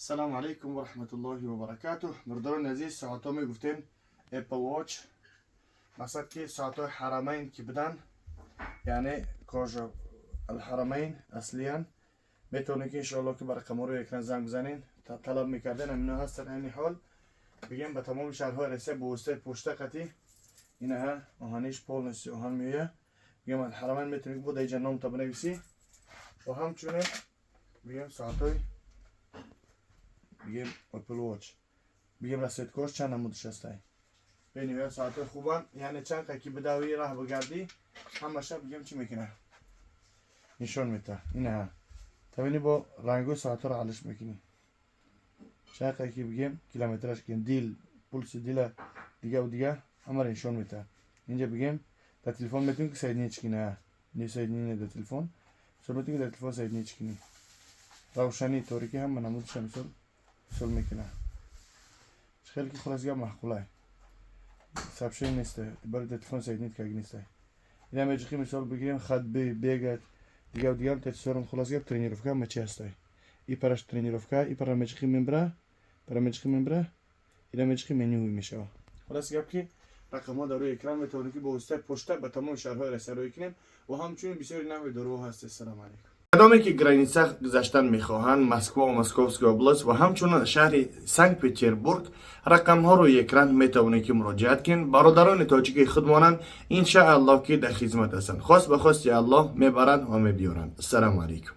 Салому алейкум ва раҳматуллоҳи ва баракатуҳ. Бародарони азиз, соатҳо мегуфтем, Apple Watch, мақсад ки соатҳои Ҳарамайн ки будан, яъне кожа Алҳарамайн аслиян. Метавонед ки, иншоалло, ки ба рақамҳоро экран занг бизанед. Талаб мекарден, ҳамино ҳастан. Айни ҳол, бигем, ба тамоми шаҳрҳои Россия бо воситаи почта қатӣ. Инаҳа, оҳаниш полностью оҳан меоя. Бигем, Алҳарамайн, метавонед ки бо дар иҷа номта бинависӣ. Ва ҳамчунин, бигем, соатҳои, бигем, Apple Watch, бигем, расцветкош чанд намудаш ҳастай. Бениҳоят соатҳои хубанд, яъне чанд қа ки бидавӣ, раҳ бигардӣ, ҳамаша, бигем, чӣ мекунад, нишон мета. Инаҳа, тавини бо рангои соатҳоро алиш мекунӣ. Чанд қа ки, бигем, километраж ки дил, пулси дила, дигаву дига, ҳамаро нишон мета. Инҷа, бигем, дар телефон метавонӣ ки соединить кунӣ, не, соединение дар телефон, мисол, метавонӣ ки дар телефон соединить кунӣ. Равшанӣ, торикӣ, ҳама намудиша, мисол, мекунад. Хеле ки, хулос гап, маъқулай. Сообщение нестай, барои дар телефон соединить карги нестай. Ина меҷиқи, мисол, бигирем, ходьбы, бегать, дигаву дигар течсорам. Хулос гап, тренировка, ҳама чи ҳастай. И параш тренировка, и пара меҷиқи мембра, пара меҷиқи мембра, ина меҷиқи, меню мешава. Хулос гап ки рақамҳо дар рӯи экран, метавонед ки бо воситаи почта ба тамоми шаҳрҳои Россия роҳӣ кунем. Ва ҳамчунин бисёри навъи доруҳо ҳаст. Ассалому алайкум. Кадоме ки граница гузаштан мехоҳанд, Москва ва Московская область ва ҳамчунин шаҳри Санкт Петербург, рақамҳо рӯи экран, метавонед ки муроҷиат кунед. Бародарони тоҷики худмонанд, иншааллоҳ, ки дар хизмат ҳастанд. Хост ба хости Аллоҳ, мебаранд ва мебиёранд. Ассалому алайкум.